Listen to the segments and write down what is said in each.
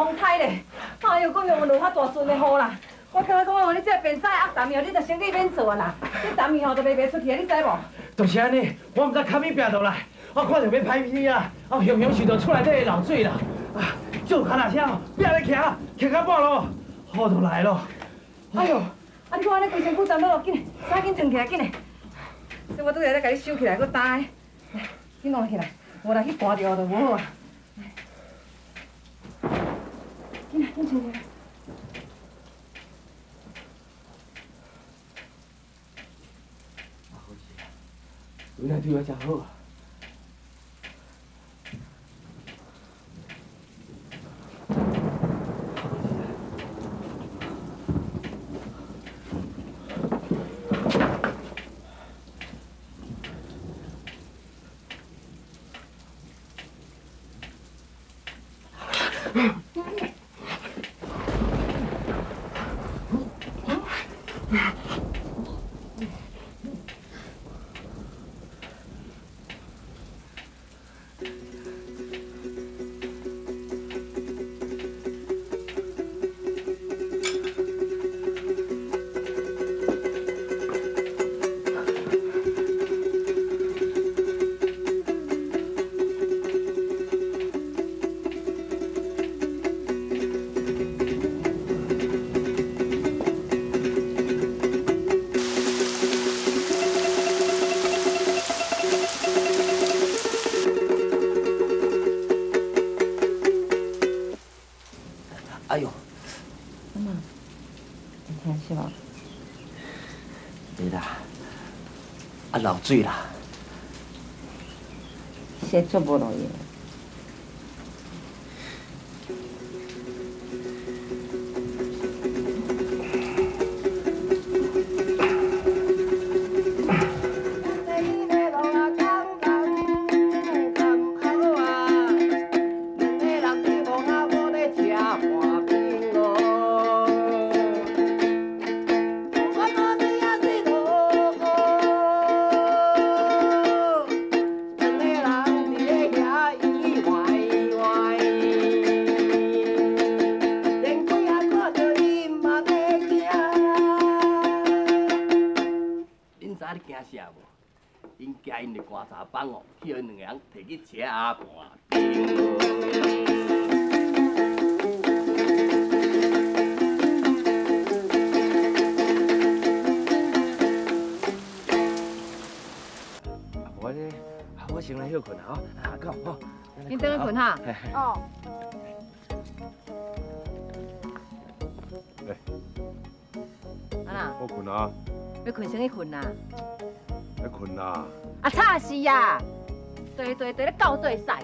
风台咧。哎呦，阁用落较大阵的雨啦。我感觉讲哦，你这便使压淡哦，你就生理免做啊啦。这淡吼就袂卖出去，你知无？就是按呢，我毋知卡物拼落来，我看著欲歹天啊，啊，雄雄受到厝内底的漏水啦，啊，这脚踏车吼，拼咧骑，骑到半路，雨就来咯。哎呦，啊你看按呢规身躯浸落，紧，衫紧脱起来，紧嘞。这我拄仔咧共你收起来，阁担的，来，紧拿起来，无啦去寒著就无好啊。紧来，紧穿起来。好势啊，原来对我真好啊。哎呦！阿妈，会疼是无？袂啦，啊漏水啦。说足无路用。去吃盘冰。无呢，我先来歇睏啊，吼，阿公吼。你转去睏哈？哦。欸。啊哪？我睏啊。欲睏先去睏啦。欲睏啦。啊，吵死啊！对对对，咧到对赛。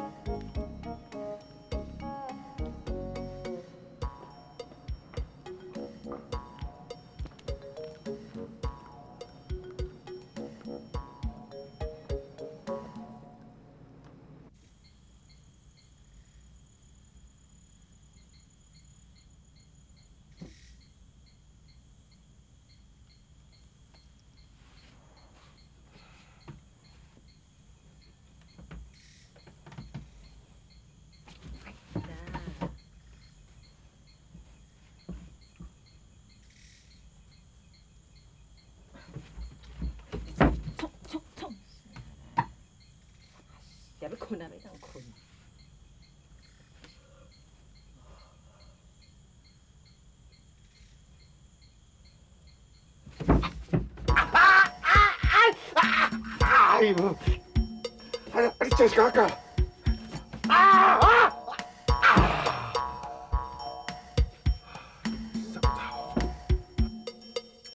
欲睏啊，袂当睏。哎呦！哎呀，你这是干啥？